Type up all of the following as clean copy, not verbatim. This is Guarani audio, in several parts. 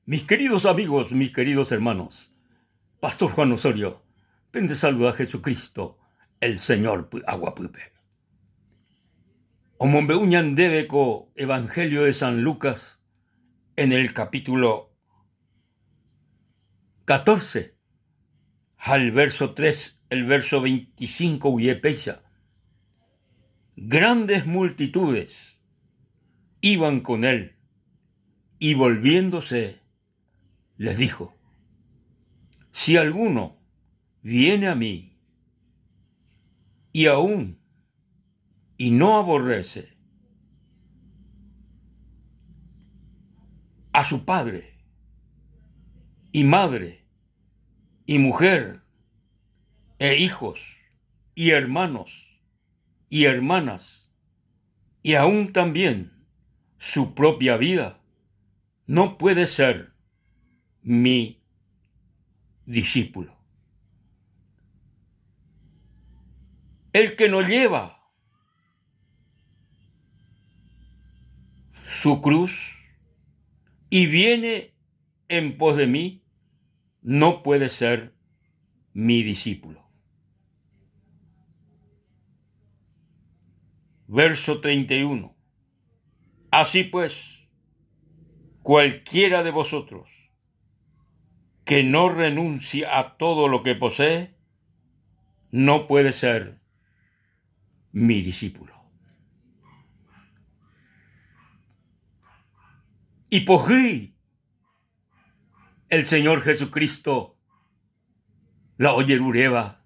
Mis queridos amigos, mis queridos hermanos, Pastor Juan Osorio, pende saluda Jesucristo, el Señor py'aguapýpe. Omombe'u ñandéve ko Evangelio de San Lucas en el capítulo 14 ha el verso 3, el verso 25 guie péicha, Grandes multitudes iban con él y volviéndose les dijo, Si alguno viene a mí y aún y no aborrece a su padre y madre y mujer e hijos y hermanos y hermanas y aún también su propia vida, no puede ser mi discípulo. El que no lleva su cruz y viene en pos de mí, no puede ser mi discípulo. Verso 31. Así pues, cualquiera de vosotros que no renuncie a todo lo que posee, no puede ser mi discípulo. Ipohýi el Señor Jesucristo la ojeruréva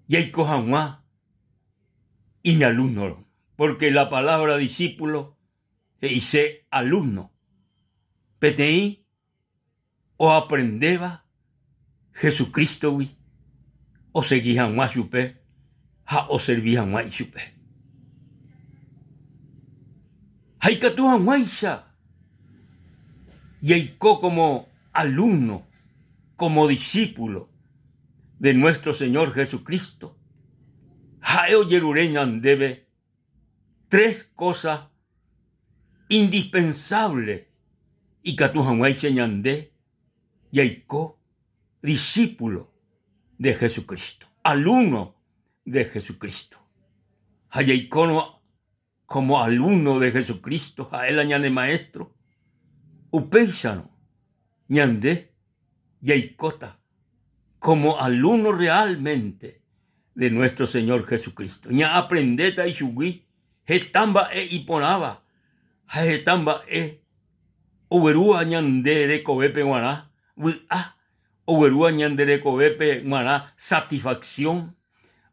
jaiko hag̃ua iñalúmnorõ, pórke la palávra disípulo he'ise alúmno, peteĩ oaprendéva Jesucrístogui osegi hag̃ua chupe ha oservi hag̃ua ichupe. Ha ikatu hag̃uáicha jaiko kómo alúmno, kómo disípulo de nuestro Señor Jesucristo, ha'e ojerure ñandéve tres kósa indispensable ikatu hag̃uáicha ñande jaiko disípulo de Jesucristo, alumno de Jesucristo. Ha jaikórõ como alumno de Jesucristo, ha'e la ñane maestro, upéicharõ ñande jaikóta como alumno realmente de nuestro Señor Jesucristo. Ña'aprendéta ichugui heta mba'e iporãva ha heta mba'e oguerúva ñande rekovépe g̃uarã vy'a, oguerúva ñande rekovépe g̃uarã satisfacción,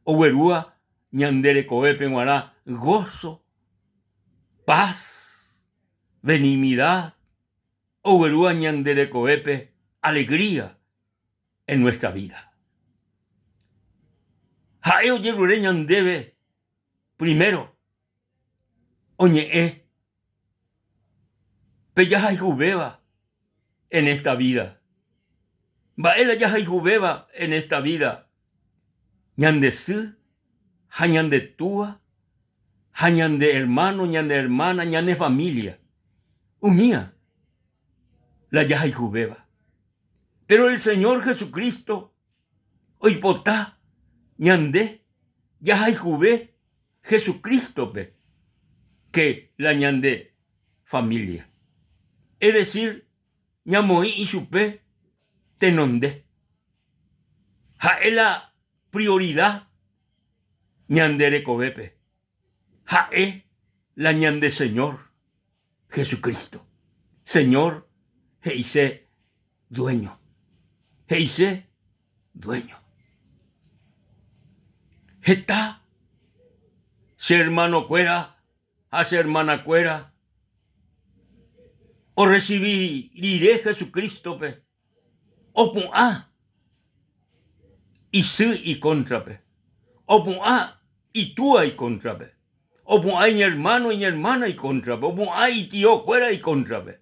oguerúva ñande rekovépe g̃uarã gozo, paz, benignidad, oguerúva ñande rekovépe alegría en nuestra vida. Ha'e ojerure ñandéve primero oñe'ẽ pe jahayhuvéva en esta vida. Mba'e la jahayhuvéva en esta vida? Ñande sy ha ñande túa ha ñande hermano, ñande hermana, ñane familia. Umía la jahayhuvéva. Péro el Señor Jesucristo oipota ñande jahayhuve Jesucristo-pe ke la ñande familia. Es decir, ñamoĩ ichupe tenonde. Ha'e la prioridad ñande rekovépe. Ha'e la ñande Señor Jesucristo. Señor he'ise dueño. He'ise dueño. Heta che hermanokuéra ha che hermanakuéra orresivi rire Jesucrístope opu'ã isy ikóntrape, opu'ã itúa ikóntrape, opu'ã iñermáno, iñermána ikóntrape, opu'ã itiokuéra ikóntrape.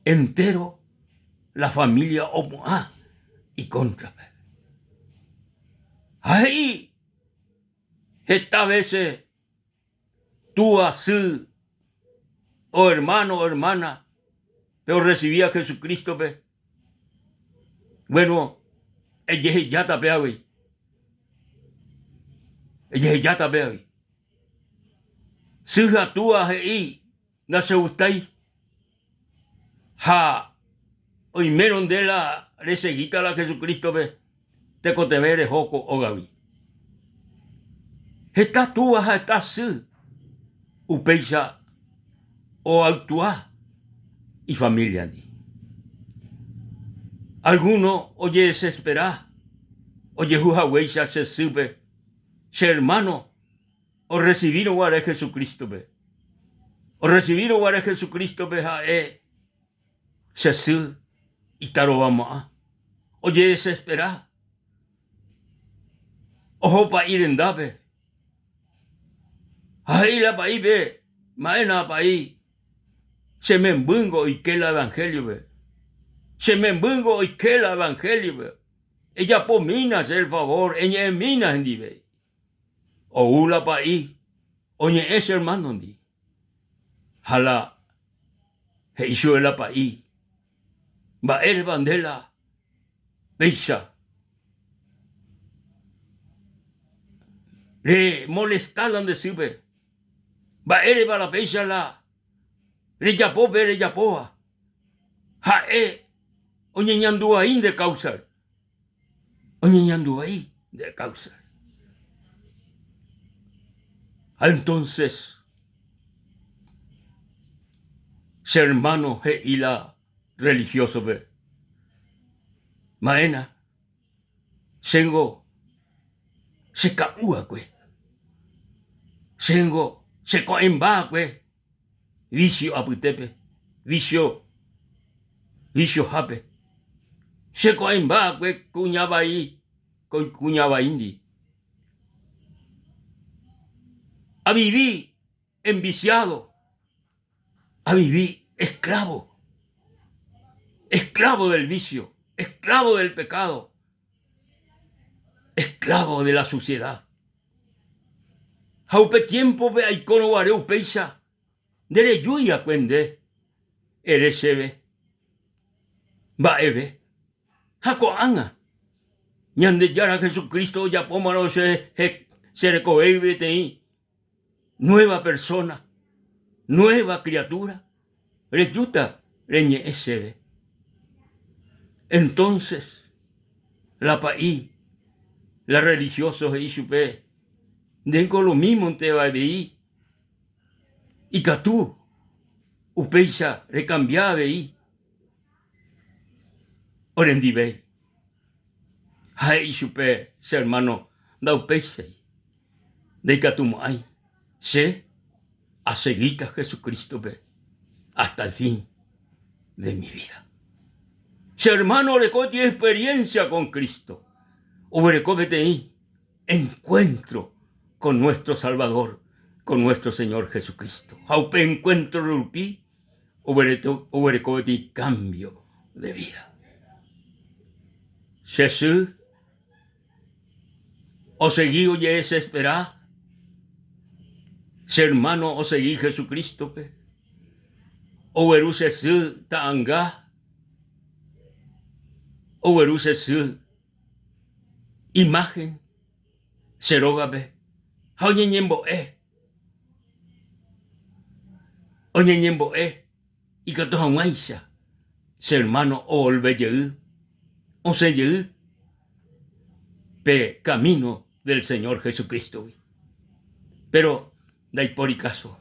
Entéro la família opu'ã ikóntrape. Ha he'i heta vése túa, sy, o ermáno, o ermána. Pe orrecibíva Jesucristo-pe, bueno, ejehejáta péagui. Ejehejáta péagui. Sy ha túa he'i ndachegustái ha oimérõ nde la resegíta la Jesucristo-pe tekotevẽ reho ko ógagui. Heta túa ha heta sy upéicha oactua ifamíliandi. Algúno ojedesespera ojehu haguéicha che sýpe, che ermáno Orresivírõ guare Jesucrístope. Orresivírõ guare Jesucrístope ha'e che sy itarovamo'ã. Ojedesespera. Oho pa'i rendápe. Ha he'i la pa'ípe, Mba'éna pa'i, che membýngo oike la evangelio-pe. Che membýngo oike la evangelio-pe. Ejapomína che el favor, eñe'ẽmína hendive. Ou la pa'i oñe'ẽ che hermano-ndi ha la he'i chupe la pa'i, Mba'érepa nde la péicha remolesta la nde sýpe? Mba'érepa la péicha la rejapo pe rejapóva? Ha'e oñeñandu vai nde káusare. Oñeñandu vai nde káusare. Ha entonces che hermano he'i la religioso-pe, Ma'éna, chéngo cheka'u va'ekue, chéngo cheko'ẽmba va'ekue vicio apytépe, vicio, viciohápe. Che ko'ẽmba va'ekue kuña vai, kuña vaíndi. Avivi enviciado, avivi esclavo, esclavo del vicio, esclavo del pecado, esclavo de la suciedad. Ha upe tiémpope aikórõ guare upéicha nderejúi va'ekue nde ere chéve mba'eve. Ha ko'ág̃a Ñandejára Jesucristo ojapómarõ che rekovégui peteĩ nueva persona, nueva criatura, rejúta reñe'ẽ chéve. Entonces la pa'i, la religioso he'i chupe, Ndéngo lo mímonte avei ikatu upéicha rekambia avei orendive. Ha he'i chupe, Che hermano, ndaupéichai, ndaikatumo'ãi che asegíta Jesucrístope hasta el fin de mi vida. Che hermano orekóti experiencia con Cristo, oguereko peteĩ encuentro con nuestro Salvador, con nuestro Señor Jesucristo. Ha upe encuentro rupi oguereko peteĩ cambio de vida. Che sy osegi ojedesespera, che hermano osegi Jesucristo-pe, ogueru che sy ta'anga, ogueru che sy imagen che rógape ha oñeñembo'e, oñeñembo'e ikatu hag̃uáicha che hermano ovolve jey, osẽ jey pe camino del Señor Jesucristo-gui. Pero ndaipóri káso,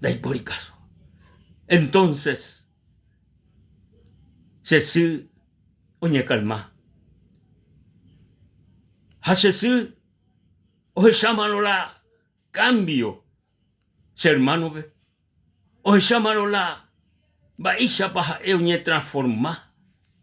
ndaipóri káso. Entonces che sy oñekalma. Ha che sy ohechámarõ la kámbio che ermánope, ohechámarõ la mba'éichapa ha'e oñetransforma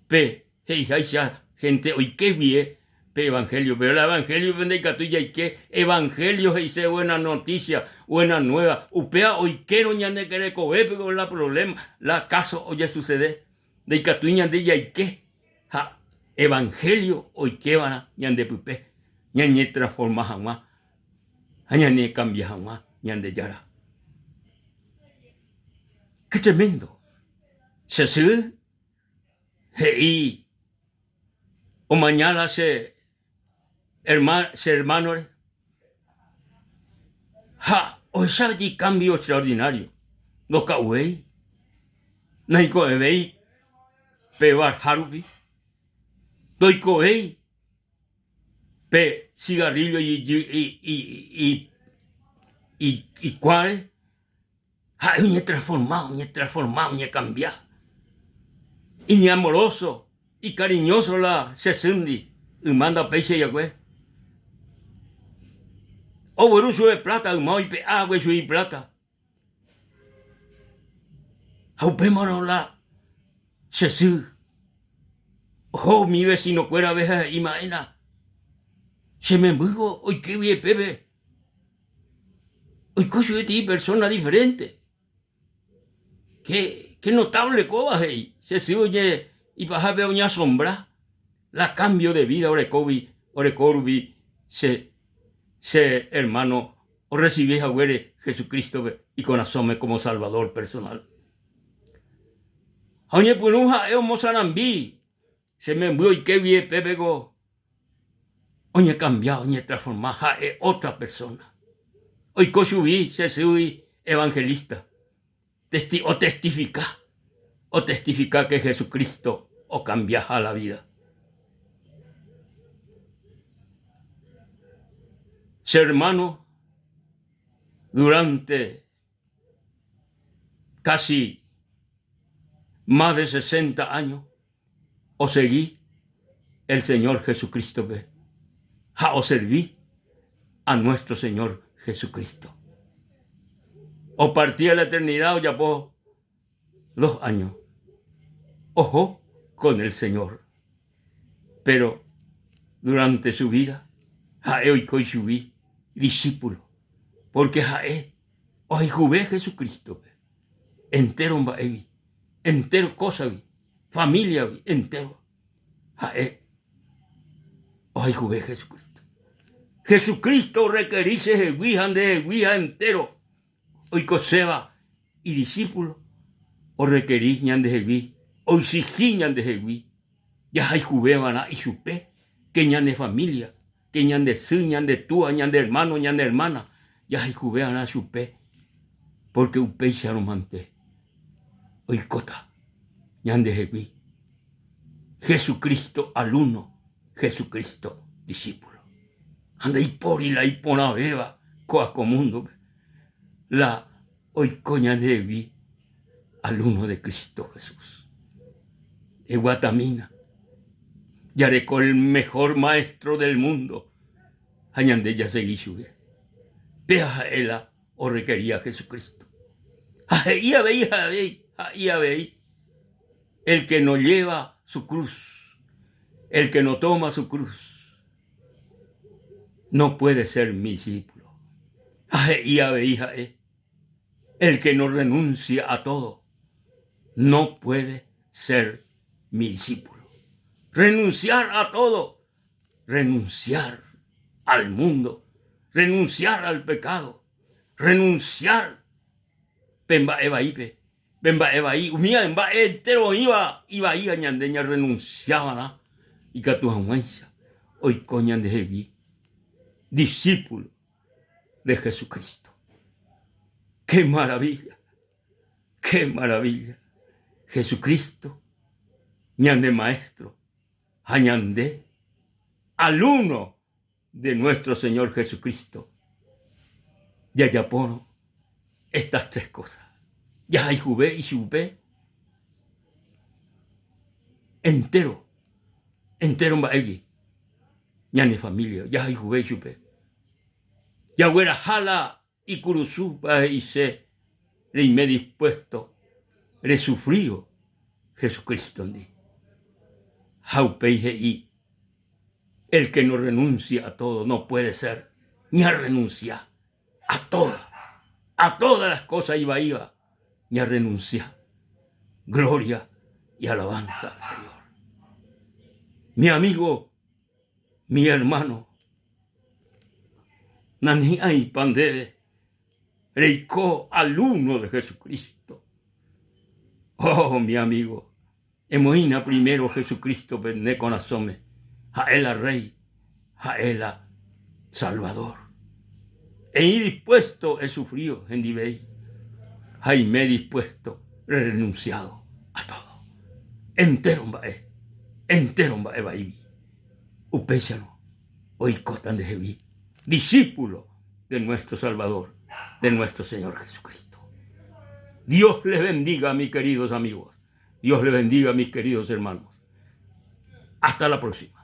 pe he'iháicha hénte oike guie pe evanhéliope. Péro la evanhéliope ndaikatúi jaike, evanhélio he'ise buena noticia, buena nueva, upéva oikérõ ñande rekovépe la problema, la káso ojesusede. Ndaikatúi ñande jaike ha evanhélio oikévarã ñande pype ñañetransforma hag̃ua ha ñañekambia hag̃ua Ñandejára. Qué tremendo! Che sy he'i omaña la che che hermánore ha ohecha peteĩ cambio extraordinario, ndoka'uvéi, naiko'ẽvéi pe barha rupi, ndoikovéi pe cigarrillo ikuãre. Ha'e oñetransforma, oñetransforma, oñekambia. Iñamoroso, ikariñoso la che sýndi, yma ndapéicha ijakue. Ogueru chupe pláta, yma oipe'a hague chugui pláta. Ha upémarõ la che sy oho umi vesinokuérape ha he'i, Ma'éna, che membýko oike guive pépe. Oiko chugui peteĩ persóna diferénte. Ke notávle kóva he'i, che sy oje ipahápe oñeasombra la kámbio de vída orekógui oreko rupi che che ermáno orresivi haguére Jesucrístope ikorasõme kómo salvadór personál. Ha oñepyrũ ha'e omosarambi Che memby oike guive pépeko oñekambia, oñetransforma, ha'e ótra persóna. Oiko chugui che sýgui evangelista, testi otestifika, otestifika ke Jesucristo okambiaha la vida. Che hermano, durante casi más de 60 años, osegi el Señor Jesucristo-pe ha oservi a nuestro Señor Jesucristo. Oparti a la eternidad ojapo dos años. Oho con el Señor. Pero durante su vida ha'e oiko ichugui discípulo, porque ha'e ohayhuve Jesucristo-pe entero mba'égui. Entéro kósagui, famíliagui, entéro. Ha'e ohayhuve Jesucristo. Jesucristo orrekeri chehegui ha ndehegui ha entéro oikoséva idisípulo orrekeri ñandehegui, oexigi ñandehegui jahayhuveva'erã ichupe ke ñane família, ke ñande sy, ñande túa, ñande ermáno, ñane ermána, jahayhuve'arã chupe, pórke upéicharõmante oikóta ñandehegui Jesucristo alúmno, Jesucristo disípulo. Ha ndaipóri la iporãvéva ko'a ko múndope, la oiko ñandehegui alumno de Cristo Jesús. Eguatamína, jareko el mejor maestro del mundo ha ñande jasegi chupe. Péva ha'e la orrekería Jesucristo. Ha he'i avei he'i avei el que no lleva su cruz, el que no toma su cruz, no puede ser mi discípulo. Ha he'i avei ha'e El que no renuncia a todo no puede ser mi discípulo. Renunciar a todo, renunciar al mundo, renunciar al pecado, renunciar pe mba'e vaípe, pe mba'e vai, umíva mba'e entéro oĩva ivaíva ñande ñarrenuncia va'erã ikatu hag̃uáicha oiko ñandehegui discípulo. de Jesucristo. ¡Qué maravilla! ¡Qué maravilla! Jesucristo, ñande Maestro ha ñande alumno de nuestro Señor Jesucristo, jajapórõ estas tres cosas. Jahayhuve ichupe entero, entero mba'égui. Ñane familia jahayhuve ichupe. Jagueraha la ikurusúpa he'ise reime dispuesto resufrívo Jesucristo-ndi. Ha upéi he'i, El que no renuncia a todo no puede ser. Ñarrenuncia a todas, a todas las cosas ivaíva, ñarrenuncia. Gloria y alabanza al Señor. Mi amigo, mi hermano, aañi'ãipa ndéve reiko alumno de. Oh, mi amigo, emoĩna primero Jesucristo-pe ne korasõme, ha'e la Rey, ha'e la Salvador. Eĩ dispuesto esufrío hendivei, ha eime dispuesto rerenunciado a todo. Entero mba'e, entero mba'e vaígui. Upéicharõ oikóta ndehegui discípulo de nuestro Salvador, de nuestro Señor Jesucristo. Dios les bendiga, mis queridos amigos. Dios les bendiga, mis queridos hermanos. Hasta la próxima.